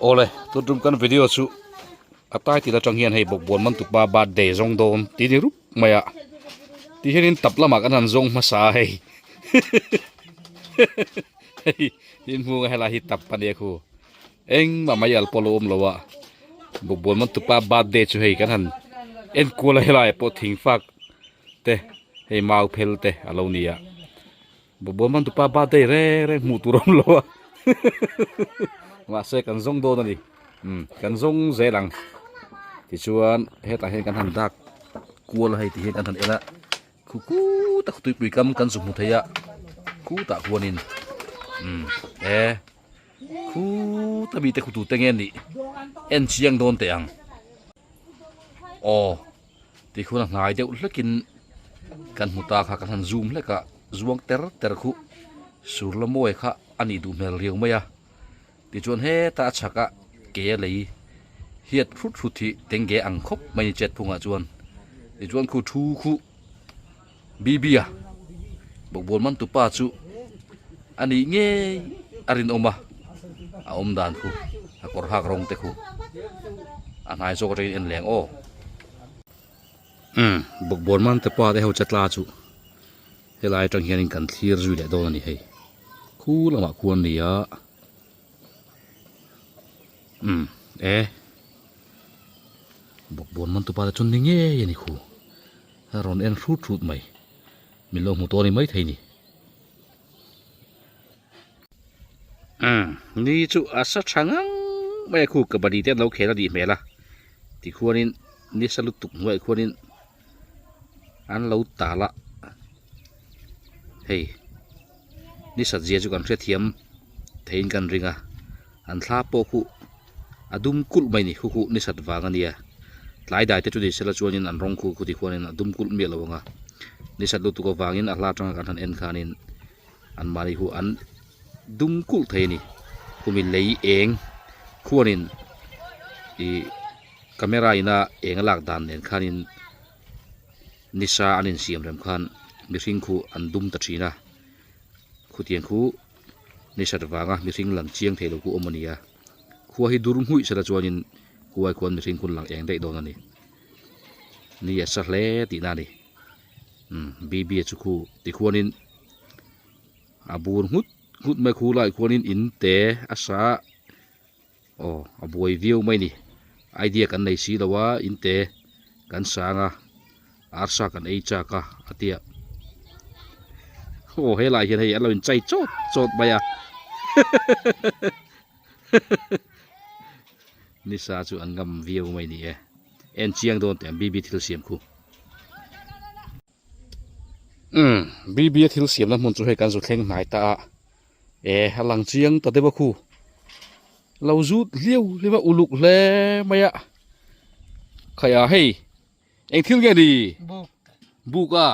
Awle tun tum kan video chu a title atang hian hei bawkbawn man tupa birthday zawng dawn tih ni rup mai a ti hianin tap lamah kan han zawng hmasa a hei hei in hmunga helai hi tap a nia khu engmah mai al pawh a lo awm lo a bawkbawn man tupa birthday chu hei kan han enkual a helaiah pawh thingfak te hei mau phel te a lo ni a. Bawkbawn man tupa birthday reng reng hmuh tur a awm lo a mahse kan zawng dawn a ni umm kan zawng zel ang tichuan hetah hian kan han dak kual a hei ti hian kan han en a khu kut a tuipui kam kan zu hmu thei a khutah khuanin umm e khuta mite khu tute nge nih en chiang dawn teh ang aw. Tikhuan a hnai deuh hlekin kan hmu ta kha kan han zoom hlek a zuang ter ter khu sur la mawi kha a nih duh hmel riau mai a tichuan heta a chhak a ke a lei hiat hrut hrut hi tenge ang khawp mai a ni chet phungah chuan tichuan khu thu khu Bibia bawkbawn man tupa chu a nih ngei a rinawm a a awm dan khu a kawr hak rawng te khu a hnai zawk atangin en leng aw umm bawkbawn man te pa te ho chetla chu helai atang hianin kan thlir zui leh dawn a ni hei khu lamah khuan a ni a umm e bawkbawn man tupa te chu ni ngei a ni khu. A rawn en hrut hrut mai. Min lo hmu tawh a ni maithei ni. Umm ni chu a sa tha ngang mai a khu kabaddi te an lo khel a nih hmel a tikhuanin ni sa lutuk hnuaiah khuanin an lo tal a hei ni sat zia chu kan hrethiam theiin kan ring a an thla pawh khu a dum kulh mai ni khu khu ni sat vang a nia tlai dai te chu ni sela chuanin an rawng khu khu ti khuanin a dum kulh miah lo ang a ni sat lutuk avangin a hla atanga kan han en khanin an mahni hu an dum kulh thei a ni khumi lei eng khuanin ih camera ina eng a lak dan nen khanin nisa an insiam rem khan mihring khu an dum ta thin a khutiang khu ni sat vanga mihring lang chiang thei lo khu awm a ni a khua hi dur hmuih sela chuanin khuai khuan mihring hun lang eng daih dawn a ni ni a sa hle tihna a ni umm bb a chu khu tikhuanin a bur nghut nghut mai khu laiah khuanin in te a sa a aw a buai viau mai a ni idea kan nei si lo a in te kan sang a arsa kan ei chak a a tia aw helaiah hian hei an lo in chai chawt chawt mai a nisa chu an ngam viau mai a ni e en chiang dawn teh ang bb thil siam khu. Umm bb a thil siamna hmun chu hei kan zu thleng hnai ta a e a lang chiang ta deuh a khu lo zut hliau hliau a uluk hle mai a khai a hei eng thil nge ni buk buk a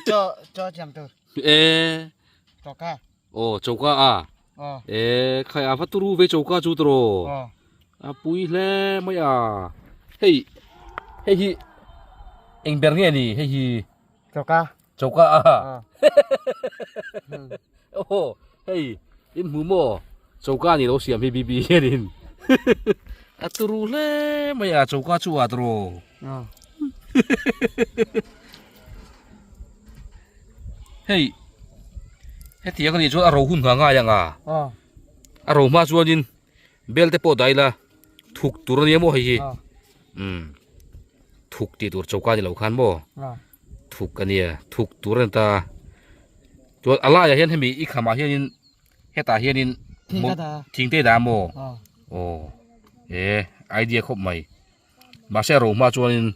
cho cho thiam tur e choka aw choka a e khai a va turu ve choka chu tawh A pui hle mai a, hei hei hi eng ber nge ni hei hi choka choka a aw hei in hmu maw choka ni lo siam hi bibi hianin a turu hle mai a choka chu a tawh hei hetiang a nih chuan a ro hun nghah ngai ang a a ro hma chuanin. Bel te pawh dah ila thuk tur ania maw hei hi umm thuk tih tur choka ni lo khan maw thuk ania thuk tur a ni ta chuan a laiah hian hemi i khamah hianin hetah hianin thing te i dah a maw aw e idea khawp mai mahse a ro hma chuanin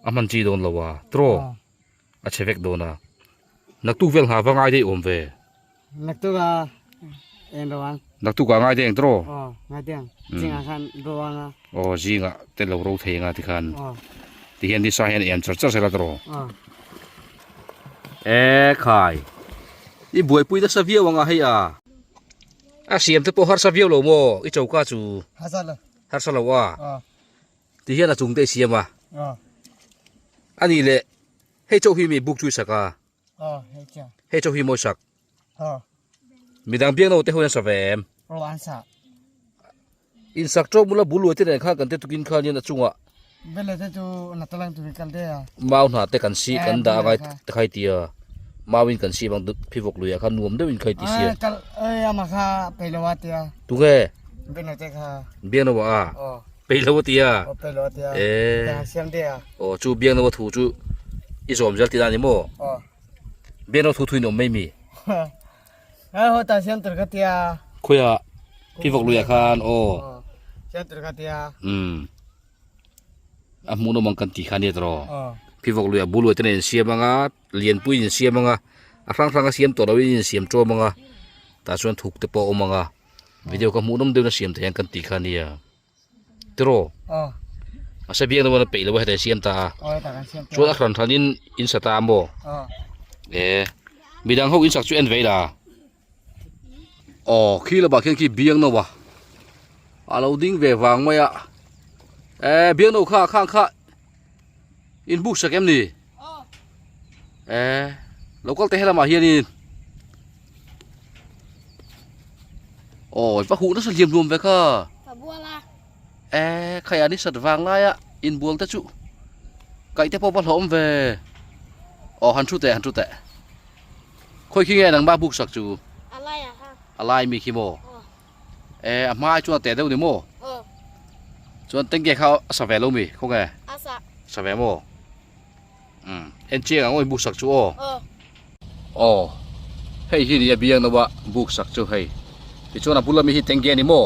a hman chi dawn lo a tiraw a chhe vek dawn a naktuk vel nghah va ngai daih awm ve. Naktuk a eng ro ang. Naktuk ah ngai deng tawh. Aw ngai deng. Zingah khan ro ang a. Aw zingah te lo ro thei anga tikhan. Aw. Tihian nisa hian em char char sela tawh. Aw. E khai. I buaipui nasa viau anga hei a. A siam te pawh harsa viau lo maw i choka chu. Harsa lo. Harsa lo a. Aw. Tihian a chung te i siam a. Aw. Ani leh hei chauh hi mi buk chu i sak a. Aw hei chiang. Hei chauh hi mawi sak. Aw. Midang biak no te ho hian sa ve em? Ro an sa. In sak tawk bula bul luai te nen khan kan te tukin khanin a chungah Bele te chu natalang turin kal de a. Mau hna te kan si kan dah angai te khai tia mau in kan si bang phivawk lui ah khan nuam deuh in khai ti sia. Kal oi ama kha peilo a tia. Tunge? Beno te kha. Biangno a? Peilo a tia. Aw peilo a tia. E. Siam de a. Aw chu biangno a thu chu i zawm zel tihna a ni maw? Aw. Biangno thu thuin awm mai mi? Ai ho ta siam tur ka tia. Khuia phivawk luiah khan aw. Siam tur ka tia. Umm. A hmuh nawm ang kan tih kha ania tawh. Phivawk luiah bul uai te nen insiam anga lianpui in siam anga a hrang hrang a siam tawh loin in siam tawm anga tah chuan thuk te pawh a awm anga video kha hmuh nawm deuhin a siam thei ang kan tih kha ania. Tiraw? Mahse biak na a peih lo a heta siam ta a. Chuan a hran hran in in sa ta a maw? E midang ho in sak chu en vei la. Aw khi lamah khian khi biang no a a lo ding ve vang mai a. E biang no kha khang kha in buk sak em ni? E lo kal te helamah hianin Awi va huh nasa hliam hluam ve kha. Ka bual a. E khai a ni sat vang lai a inbual te chu kaih te pawh va hlawm ve. Aw han thu teh han thu teh. Khawi khi nge nangmah buk sak chu? A lai ah kha. A lai mi khi maw? Aw. E a hma ai chuan a teh deuh ni maw? Aw. Chuan tengge kha a sa ve lo mi khaw nge? A sa. Sa ve maw? Umm en chiang ang aw in buk sak chu aw. Aw. Aw hei hi nia biang no a buk sak chu hei tichuan a bul ami hi tengge ani maw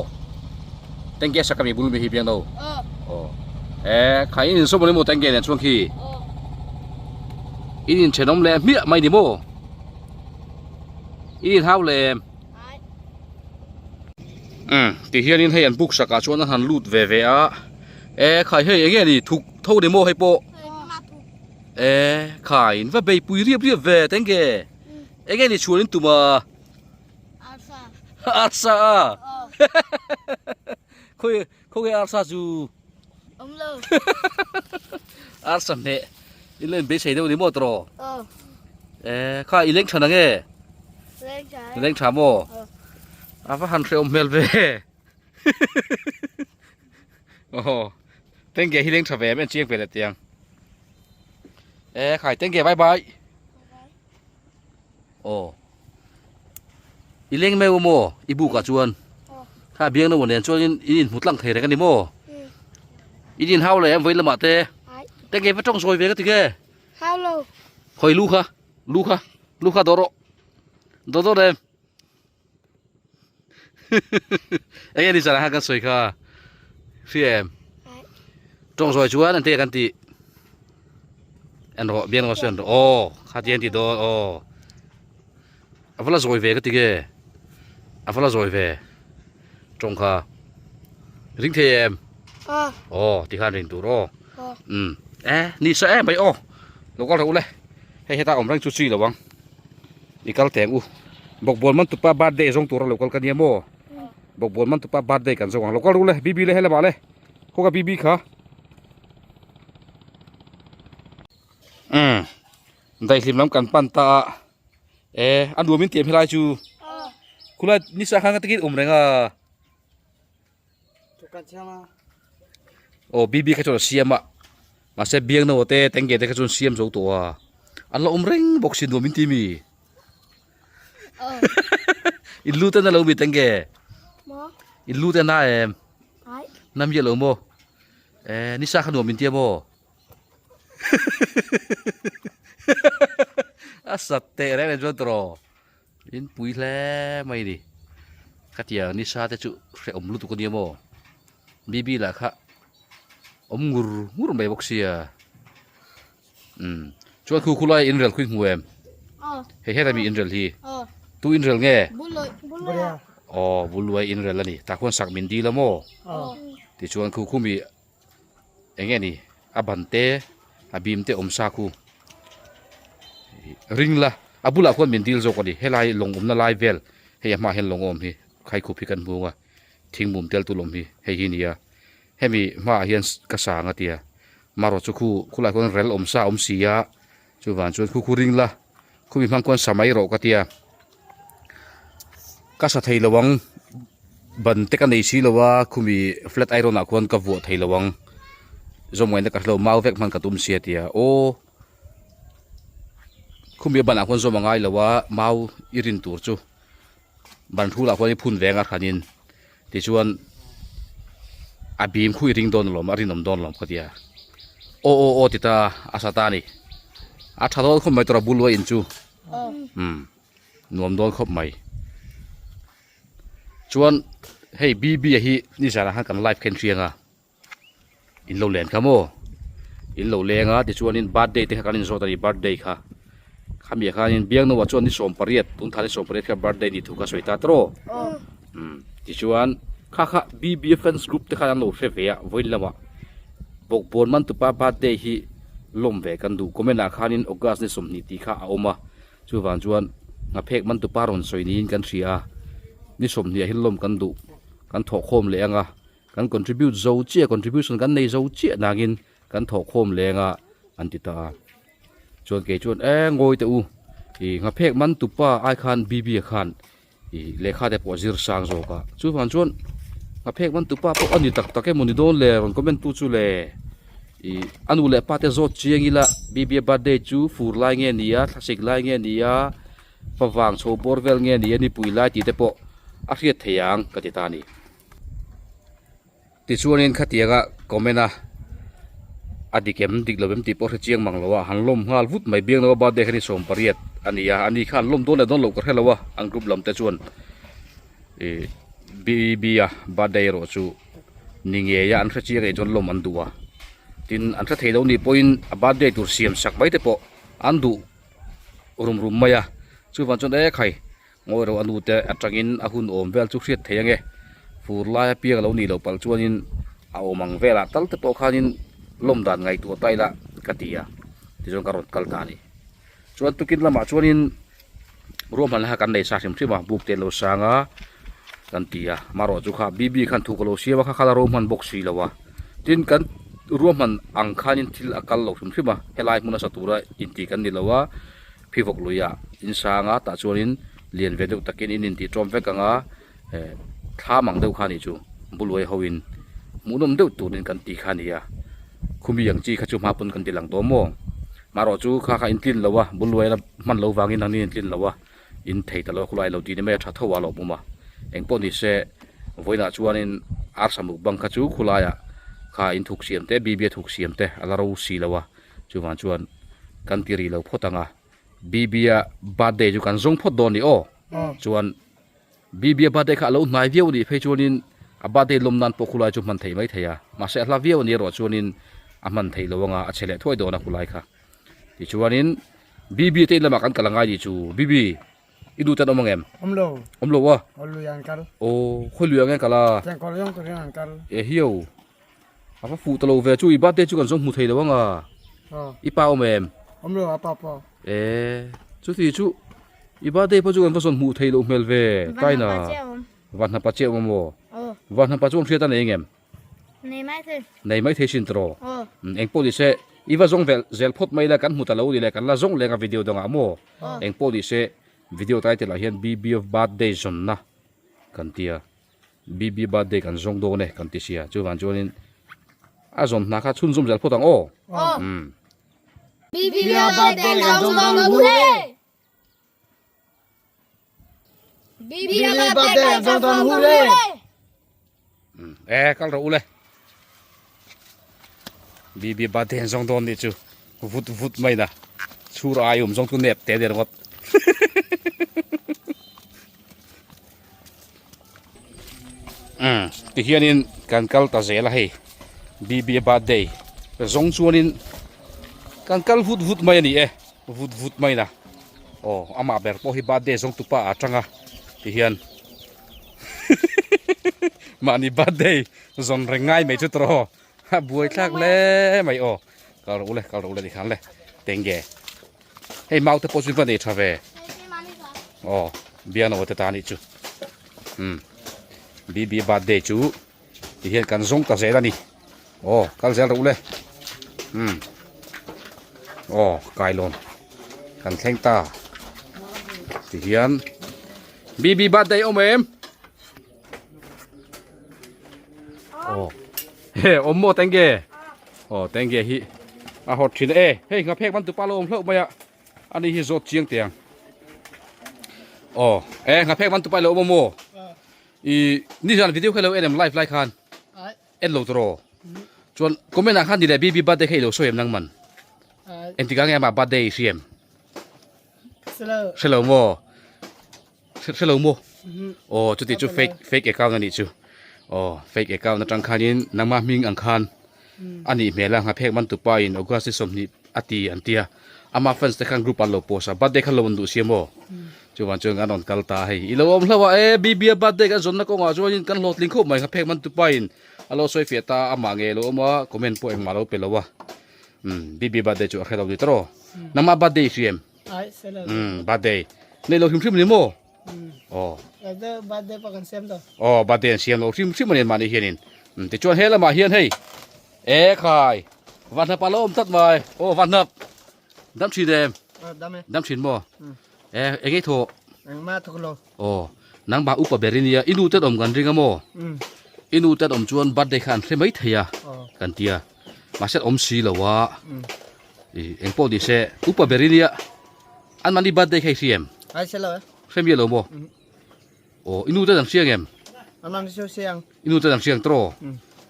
tengge sak ami bul ami hi biang no. Aw. Aw e khai in insawm ani maw tengge nen chuan khi. Aw. In inthenawm leh hmiah mai ni maw in inhau leh em. Ai. Umm ti hianin hei an buk sakah chuan an han lut ve ve a e khai hei enge ni thuk tho ni maw hei pawh e khai in va beipui riap riap ve tenge enge ni chhuan in tum a arsa a khawi khawnge arsa chu arsa hmeh in lo inbeisei deuh ni maw tawh e kha i leng tha nange leng tha maw a va han hrehawm hmel ve. Aw tengge hi leng tha ve em en chiang ve leh tiang e khai tengge bye bye aw i leng meu maw i buk ah chuan kha biang no nen chuan in in hmu tlang thei reng ani maw in in hau leh em vawi lamah te tengge va tawng sawi ve ka ti nge khawi lu kha lu kha lu kha dawh rawh dawh dawh em. Enge ni zan ah khan kan sawi kha hria em tawng zawi chuan an te kan ti en rawh biang rawh sawi en rawh aw kha ti an ti dawn aw a va la zawi ve ka ti nge a va la zawi ve tawng kha ring thei em aw ti khan ring tur aw um e ni sa em mai aw lo kal rawh u le hei heta awm reng chu chi lo ang. I kal teng u. Bawkbawn man tupa birthday zawng tura lo kal ka nia maw? Bawkbawn man tupa birthday kan zawng ang. Lo kal ru le, BB le helamah le. Khaw ka BB kha. Umm. Daihlim lam kan pan ta a. E, a nuam in tiam helai chu. Khulai nisa khan ka tikin awm reng a. Aw BB kha chuan a siam a mahse biang no te tengge te kha chuan siam zo tawh a an la awm reng bawk si nuam in ti mi in lu te na lo mi tengge in lu te na em na miah lo maw e nisa kha nuam in tia maw a sat teh reng reng chuan tawh In pui hle mai a ni. Khatiang nisa te chu hrehawm lutuk a nia maw? Bibi lah kha awm ngur ngur mai bawk sia. Umm chuan khu khu lai inrel khu i hmu em? Hei heta mi inrel hi. Tu inrel nge? Aw Buluai inrel a ni. Tah khuan sak min dil a maw? Tichuan khu khu mi eng nge ni a ban te a bim te awm sa khu ring la a bulah khuan min dil zawk a ni helai lawng awmna lai vel hei a hmaah hian lawng a awm hi khaikhup hi kan hmung a thingmum tel tul awm hi hei hi a ni a hemi hmaah hian ka sang a tia marawh chu khu khulai khuan rel awm sa a awm si a chuvang chuan khu khu ring la khumi hmang khuan sa mai rawh ka tia ka sa thei lo ang. Ban te ka nei si lo a khumi flat iron ah khuan ka vuah thei lo ang zawm ngaihna ka hrelo mau vek hman ka tum sia tia aw khumi a ban ah khuan zawm a ngai lo a mau i rin tur chu ban hrul ah khuan i phun ve anga hranin tichuan a bim khu i ring dawn alawm a rinawm dawn alawm ka tia aw aw aw ti ta a sa ta a ni a tha dawn khawp mai tawrh a bul luai in chu umm. Nuam dawn khawp mai. Chuan hei BB a hi nizanah khan kan live khen hriang a, in lo len kha maw? In lo leng a tichuanin birthday te kha kan inzawt a ni birthday kha. Khami ah khanin Biangnoa chuan ni 18 tun thla ni 18 kha birthday ni thu kha sawi ta tawh. Umm tichuan kha kha BB fans group te khan an lo hre ve a vawiin lamah Bawkbawn Mantupa birthday hi lawm ve kan duh comment ah khanin August ni 20 tih kha a awm a. Chuvang chuan ngaphek man tupa rawn sawi niin kan hria a, ni 20 ah hian lawm kan duh, kan thawhkhawm leh ang a, kan contribute zo chiah, contribution kan nei zo chiah nangin kan thawhkhawm leh ang a an ti ta a. Chuan kei chuan e ngawi teh u, ih ngaphek man tupa ai khan Bibi a khan ih lehkha te pawh a zir sang zawk a, chuvang chuan ngaphek man tupa pawh a ni tak tak emaw ni dawn le rawn comment tu chu le. Ih a nu leh pa te zawt chiang ila Bibi a birthday chu fur lai nge ni a thlasik lai nge ni a favang chho bawr vel nge ni a nipui lai tih te pawh a hriat thei ang ka ti ta a ni. Tichuanin khatianga comment a a dik em dik lo em tih pawh hre chiang mang lo a han lawm nghal vut mai Biangnoa birthday kha ni 18 a ni a ani kha an lawm dawn leh dawn loh ka hre lo a an group lam te chuan ih Bibi a birthday erawh chu. Ni ngeia an hre chiang eh chuan lawm an duh a, tin an hre thei lo nih pawhin a birthday tur siam sak mai te pawh an duh rum rum mai a, chuvang chuan e khai ngawi ro a nu te atangin a hun awm vel chu hriat thei ange, fur lai apiang a lo nih loh palh chuanin a awm ang velah tal te pawh khanin lawm dan ngaihtuah ta ila ka ti a, tichuan ka rawn kal ta a ni. Chuan tukin lamah chuanin ruahmanna kha kan nei sa hrim hrim a buk te an lo sang a kan ti a amaherawh chu kha BB khan thu ka lo siam a kha kha la ro hman bawk si lo a tin kan ruahman ang khanin thil a kal lo hrim hrim a helai hmun a sa tura inti kan ni lo a phivawk luiah in sang a tah chuanin lian ve deuh takin in intih tawm vek ang a eh thlam ang deuh kha a nih chu buluai ho in hmuhnawm deuh turin kan ti kha a ni a. Khumi ang chi kha chu hma pawn kan ti lang tawh maw? Marawh chu kha kha in tlin lo a, bul luai la hman lo vangin an in tlin lo a, in thei ta lo a khulai lo tih ni mai a tha tho a lo awm a. Eng pawh ni se, vawiinah chuanin arsa mukbang kha chu khulaiah kha in thuk siam te, BB a thuk siam te a la ro si lo a, chuvang chuan kan ti rih lo phawt ang a. BB a birthday chu kan zawng phawt dawn ni aw. Chuan. Bibi a birthday kha a lo hnai viau a nih phei chuanin a birthday lawm nan pawh khulai chu hman theih mai thei a, mahse a hla viau a nih erawh chuanin a hman theih lo anga a che leh thuai dawn a khulai kha. Tichuanin Bibi te in lamah kan kal angai nih chu, Bibi i duh tan awm ang em? Awm lo. Awm lo a? Aw lui an kal. Aw khawi lui ang nge kal a? Chengkawl zawng turin an kal. E hiau, a va fuh ta lo ve chu i birthday chu kan zawng hmu thei lo anga. Aw. I pa awm em? Awm lo a pa pawh. E chuti chu I birthday pawh chu kan va zawn hmuh theih loh hmel ve Taina Vanhnapa chiah awm amaw? Vanhnapa chu an hriat a nei engem? Nei mai thei. Nei mai thei sin tawh. Eng pawh ni se i va zawng vel zel phawt mai la kan hmu ta lo ni le kan la zawng leng a video dangah maw? Eng pawh ni se video title ah hian BB of birthday zawnna kan tia BB birthday kan zawng dawn e kan ti sia chuvang chuanin a zawn hna kha chhunzawm zel phawt ang aw. BB birthday kan zawng dawn e. E kal rawh u le BB birthday an zawng dawn nih chu vut vut mai na chhur ai awm zawng chu nep te der ngawt um tihianin kan kal ta zel a hei BB birthday zawng chuanin kan kal vut vut mai a ni e. Vut vut mai na. Aw amah ber pawh hi birthday zawng tupa ah tang a ti hian mahni birthday zawn reng ngai mai chu tawh a buai thlak hle mai aw kal rawh u le kal rawh u le ti khan le tenge hei mau te pawh chu va nei tha ve aw biano te ta nih chu um bb birthday chu Ti hian kan zawng ta zel a ni. Aw, kal zel rawh u le. Umm. Aw, kailawn. Kan thleng ta. Ti hian BB birthday awm em? Aw he awm maw tenge aw tenge hi a hawt thin e hei nghaphek man tupa lo awm hlauh mai a ani hi zawt chiang teh ang aw e nghaphek man tupa lo awm maw i nizan video kha lo en em live lai khan en lo tawh rawh chuan comment ah khan ni leh bb birthday kha i lo sawi em nang man engtikah nge amah birthday i hria em hrelo maw Hrelo maw? Aw chuti chu fake fake account anih chu. Aw fake account atang khanin nangma hming ang khan anih hmel a nghaphek man tupa in August ni 20 a ti an tia. Ama fans te khan group an lo post a birthday kha lo an duh sia maw? Chuvan chuan kan rawn kal ta hei. I lo awm hlauh a e BB a birthday kan zawnna kawngah chuanin kan hlawhtling khawp mai nghaphek man tupa in a lo sawi fiah ta a amah nge lo awm a comment pawh engmah lo pe lo a. Umm BB birthday chu a hre lo ni tawh. Nangma birthday i hria em? Umm birthday nei lo hrim hrim ani maw aw birthday pawh kan siam lo aw birthday an siam lo hrim hrim ani mahni hianin umm tichuan he lamah hian hei e khai vanhnap a lo awm tlat mai aw vanhnap dam thin em dam e dam thin maw e eng ei thawh engmah thawk lo aw nangmah upa ber i nia i nu ten awm kan ring a maw i nu ten awm chuan birthday kha an hre mai thei a kan tia mahse awm si lo a Ih eng pawh ni se upa ber i nia an mahni birthday kha i hria em? Ai hre lo e. Hre miah lo maw? Aw i nu te an hria ang em? An mahni chu hria ang. I nu te an hria ang tawh?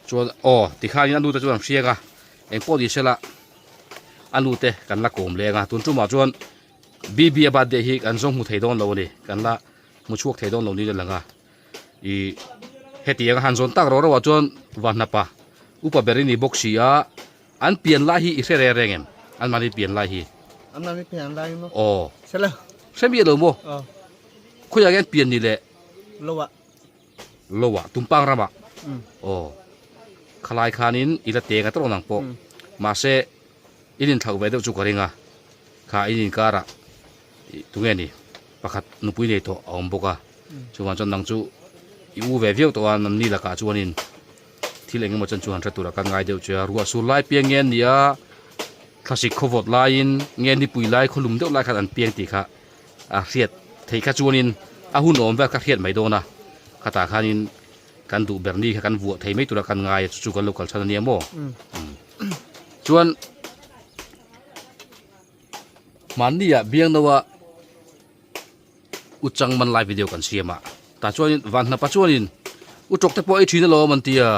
Chuan aw tikhanin a nu te chuan an hria ang a eng pawh ni se la a nu te kan la kawm leng a tun tumah chuan BB a birthday hi kan zawng hmu thei dawn lo a ni kan la hmu chhuak thei dawn lo niin a lang a ih hetiang a han zawn tak ro ro ah chuan Vanhnapa upa ber i ni bawk si a. An pian lai hi i hre reng reng em? An mahni pian lai hi. An mahni pian lai maw? Aw. Hre lo. Hre miah lo maw? Aw. Khawiah nge an pian ni le? Loah. Loah, Tumpang ramah? Umm. Aw. Khalai khanin i la teng a tawrh nang pawh. Mahse, in inthlauh ve deuh chu ka ring a. Kha in inkarah tunge ni? Pakhat nupui nei tawh a awm bawk a. Chuvang chuan nang chu i u ve viau tawh a, nanni lakah chuanin. Thil eng emaw chan chu han hre tura kan ngai deuh che a, ruah sur lai piang nge an ni a, thlasik khawvawt laiin nge nipui lai khawlum deuh lai khan an piang tih kha a hriat theih kha chuanin a hun awm vel kha hriat mai dawn a, khatah khanin kan duh ber ni kha kan vuah thei mai tura kan ngai a chu chu kan lo kal chhan a nia maw? Chuan hmanni ah biangno a. U chang man lai video kan siam a tah chuanin van hnapa chuanin u tawk te pawh ei thin alawm an ti a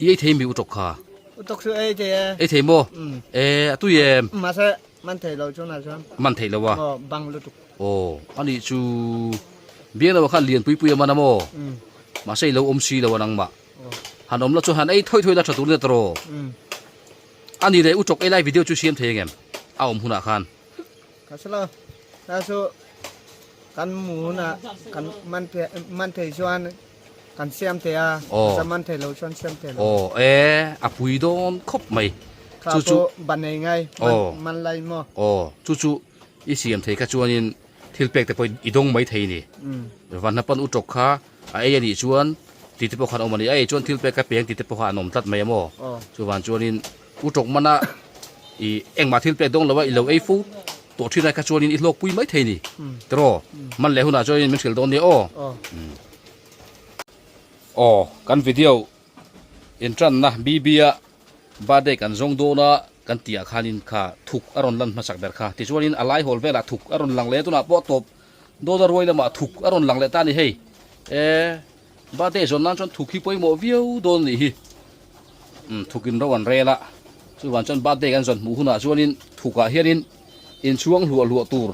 i ei thei mi u tawk kha u tawk chu ei thei e ei thei maw e a tui em mahse man thei lo chuan ah chuan man thei lo a aw bang lutuk aw ani chu biang lo khan lian pui pui a man a maw mahse i lo awm si lo a nangmah han awm la chuan han ei thawi thawi la tha tur nia tawh ani leh u tawk ei lai video chu siam thei angem a awm hunah khan Ka hre lo. Ta chu kan mu hunah kan man the man thei chuan kan siam thei a, Aw. man thei lo chuan siam thei lo. Aw e, a pui dawn khawp mai. Kha Chu chu pawh ban ei ngai, man Aw. man lai maw? Aw, chu chu i siam thei kha chuanin thil pek te pawh i dawng mai thei ni. Vanhnapan u tawk kha a ei a nih chuan ti te pawh khan awm a ni. A ei chuan thil pek a peng ti te pawh kha an awm tlat mai a maw? Aw. Chuvang chuanin U tawk mana i engmah thil pek dawng lo a i lo ei fo tawh thin ai kha chuanin i hlawk pui mai thei ni tiraw man leh hunah chuanin min hrilh dawn nia aw. Aw kan video intranna BB a birthday kan zawng dawn a kan tih ah khanin kha thuk a rawn lan hmasak ber kha tichuanin a lai hawl velah thuk a rawn lang leh a tunah pawh tawp dawn a ruai lamah thuk a rawn lang leh ta a ni hei e birthday zawn nan chuan thuk hi pawimawh viau dawn a nih hi. Umm thuk in ro an rel a, chuvang chuan birthday kan zawn hmuh hunah chuanin thukah hianin inchhuang hluah hluah tur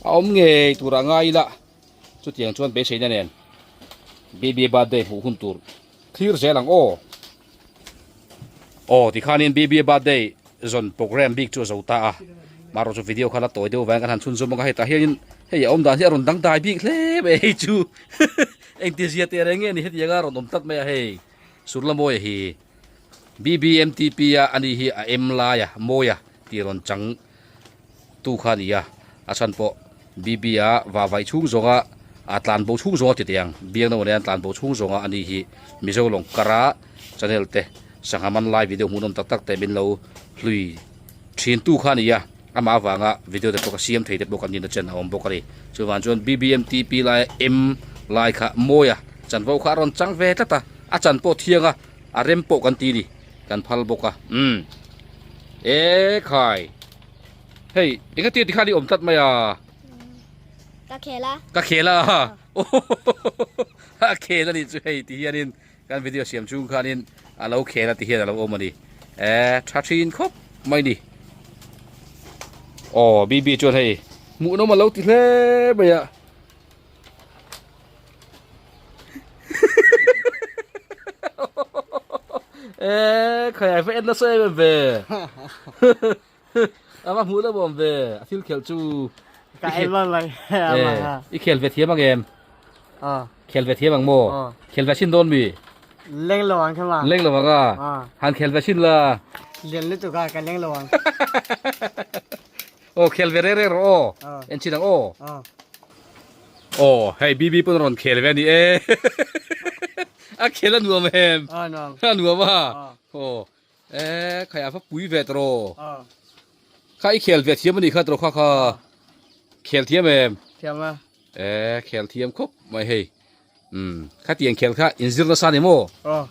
a awm ngei tur a ngai ila, chutiang chuan beiseina nen baby birthday hmuh hun tur thlir zel ang aw. Aw tikhanin baby birthday zawn program bik chu a zo ta a, marawh chu video kha la tawi deuh vangin kan han chhunzawm ang a, hetah hianin hei a awm dan hi a rawn dangdai bik hle mai hei chu engtizia teh reng nge ni hetianga a rawn awm tlat mai a hei. Surlamawia hi BBMTP a ani hi a em laia mawia tih rawn chang tu kha a ni a, a chhan pawh BB a vahvaih chhung zawnga a tlan bo chhung zawnga ti teh ang, Biangno nen an tlan bo chhung zawnga ani hi Mizo lawng kara channel te sangha man lai video hmuhnawm tak tak te min lo hlui thin tu kha a ni a, amah avanga video te pawh ka siam thei te pawh kan nihna chen a awm bawk a ni. Chuvang chuan BBMTP laia M lai kha mawia chanvo kha a rawn chang ve tlat a, a chan pawh thiang a. A rem pawh kan ti ni kan phal bawk a umm e khai hei eng atia tikhan i awm tlat mai a ka khel a ka khel a a khel a nih chu hei ti hianin kan video siam chung khanin a lo khel a ti hian a lo awm a ni e tha thin khawp mai ni aw bb chuan hei hmuhnawm a lo ti hle mai a. Eee khai ai va en nasa em em ve a va hmuh deuh awm ve a thil khelh chu Ka en vang lai i khel ve thiam ang em khel ve thiam ang maw khel ve chhin dawn mi leng lo ang kha leng lo ang a han khel ve chhin la lian lutuk a ka leng lo ang Aw khel ve reng reng rawh aw. En chin ang aw. Aw hei BB pawn a rawn khel ve a ni e. A khel a nuam em? A nuam a. Aw e khai a va pui ve tawh. Kha i khel ve thiam a nih kha tawh kha kha. Khel thiam em? Thiam a. E khel thiam khawp mai hei. Umm khatiang khel kha inzir nasa ni maw? Aw.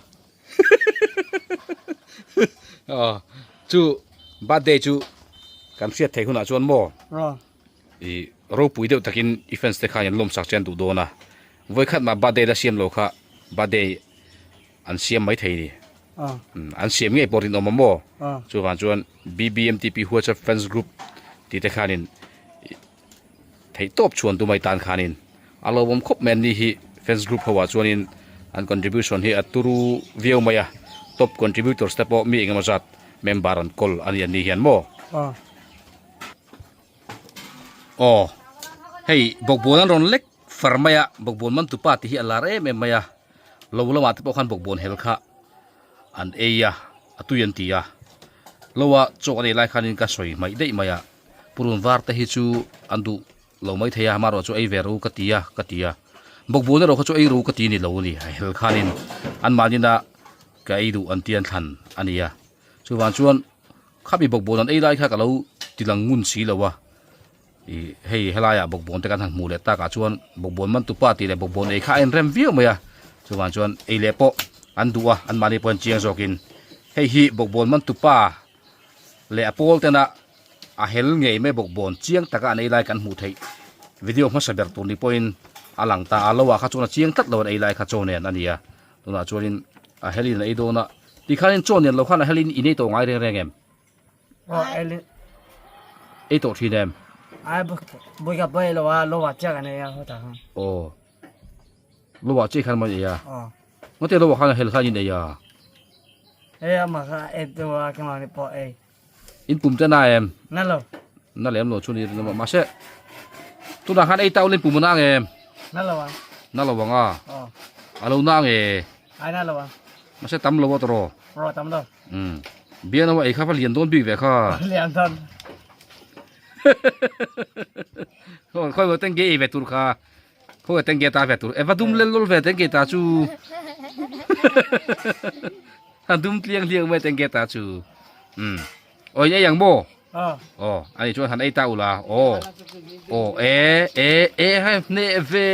Aw chu birthday chu kan hriat theih hunah chuan maw? Aw. I ropui deuh takin i fans te khan an lawmsak che an duh dawn a. Vawikhat mah birthday la siam lo kha birthday an siam mai thei ni. Aw. An siam ngei pawh rinawm a maw? Aw. Chuvang chuan BBMTP WhatsApp fans group tih te khanin Theih tawp chhuan tumai tan khanin a lawmawm khawp mai an ni hi fans group ho ah chuanin an contribution hi a turu viau mai a top contributors te pawh mi engemaw zat member an kawl a ni an ni hian maw aw hei bawkbawn an rawn lek far mai a bawkbawn man tupa tih hi a lar em em mai a lo lamah te pawh khan bawkbawn hel kha an ei a a tui an ti a lo a chaw an ei lai khanin ka sawi hmaih daih mai a. Purun var te hi chu an duh lo mai thei a, amaherawh chu ei ve ru ka ti a ka ti a. Bawkbun erawh kha chu ei ru ka ti ni lo a ni, a hel khanin anmahni na ka ei duh an ti an thlan a ni a. Chuvang chuan khami bawkbun an ei lai kha ka lo ti lang ngun si lo a, ih hei helaiah bawkbun te kan han hmuh leh takah chuan bawkbun man tupa tih leh bawkbun ei kha a inrem viau mai a, chuvang chuan ei leh pawh an duh a, anmahni pawh an chiang zawkin hei hi bawkbun man tupa leh a pawl tena a hel ngei mai bawk bawn chiang taka an ei lai kan hmuh theih video hmasa ber tur ni pawhin a lang ta a lo ah kha chuan a chiang tlat lo an ei lai kha chaw nen a ni a tunah chuanin a helin a ei dawn a tikhanin chaw nen lo khan a helin in ei tawh ngai reng reng em ei tawh thin em aw lo ah chiah khan maw in ei a ngawt lo ah khan a hel khan in ei a. Hei a mah kha e deuh a keimah nih pawh ei. In pum te na em? Na lo. Na lem lo chu ni rin mahse tunah khan ei tau lin pum a na ang em? Na lo ang. Na lo ang a. Aw. A lo na ang e. Ai na lo ang. Mahse tam lo a tawh. Ro tam lo. Um. Bian a ei kha va lian dawn bik ve kha. Lian dawn. Khawi maw tengge ei ve tur kha. Khawi tengge ta ve tur. Eva dum lel lul ve tengge ta chu. A dum tliang hliang mai tengge ta chu. Um. Oi ei ang maw? Aw. Ani chuan han ei ta ula. Aw. Aw e e e hai hne ve.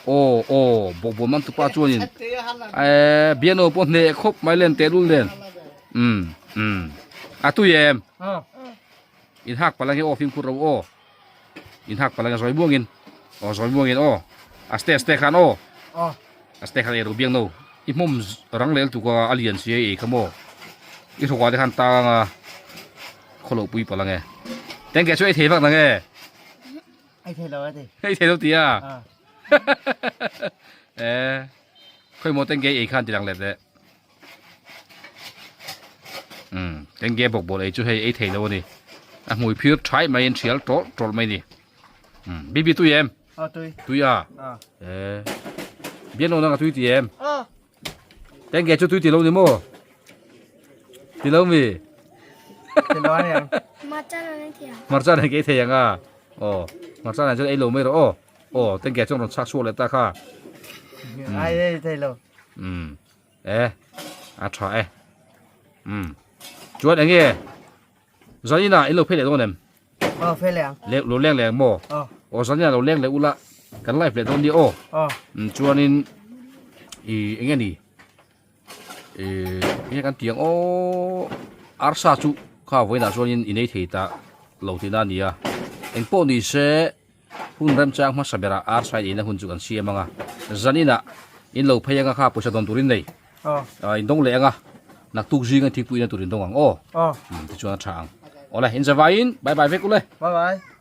Aw aw bawkbawn man tupa chuanin e biano pawh hne khawp mai len teh lul nen. Um um. A tui em? In hak palh ange aw fimkhur ro aw. In hak palh ange zawi muangin aw zawi muangin aw a ste ste khan aw a ste khan ei ru biang no i hmawm rang lel tuk a a lian si ei kha maw i hrawkah te khan tang a khawlo pui palh ange tengke chu ei thei vak nange ei thei lo a ti ei thei lo ti a e khawi maw tengke ei khan ti lang let leh umm tengge bawk bawl ei chu hei ei thei lo a ni a hmui phir thai mai in thial tawlh tawlh mai a ni umm bibi tui em aw tui tui a e bian lo nang a tui ti em tengge chu tui ti lo ni maw ti lo mi ti lo ani ang hmarcha nen ei thei ang hmarcha nen ka ei thei ang a aw hmarcha nen chuan ei lo mai rawh aw aw tengge chuan rawn chhak chhuak leh ta kha ai ei thei lo umm E a tha e umm chuan eng nge zanin ah in lo phei leh dawn em aw phei leh ang le lo leng leh ang maw aw aw zanin ah lo leng leh ula kan live leh dawn nia aw aw umm chuanin ih eng nge ni Ih enge kan tih ang aw arsa chu kha vawiinah chuanin i nei thei ta lo tihna a ni a engpawh ni se hun remchang hmasa berah arsa in eina hun chu kan siam ang a zaninah in lo phei anga kha pawisa dawn turin nei ah in dawng leh anga naktuk zinga thingpui ina tur in dawng ang aw tichuan a tha ang awle in zavaiin bye bye vek ule bye bye.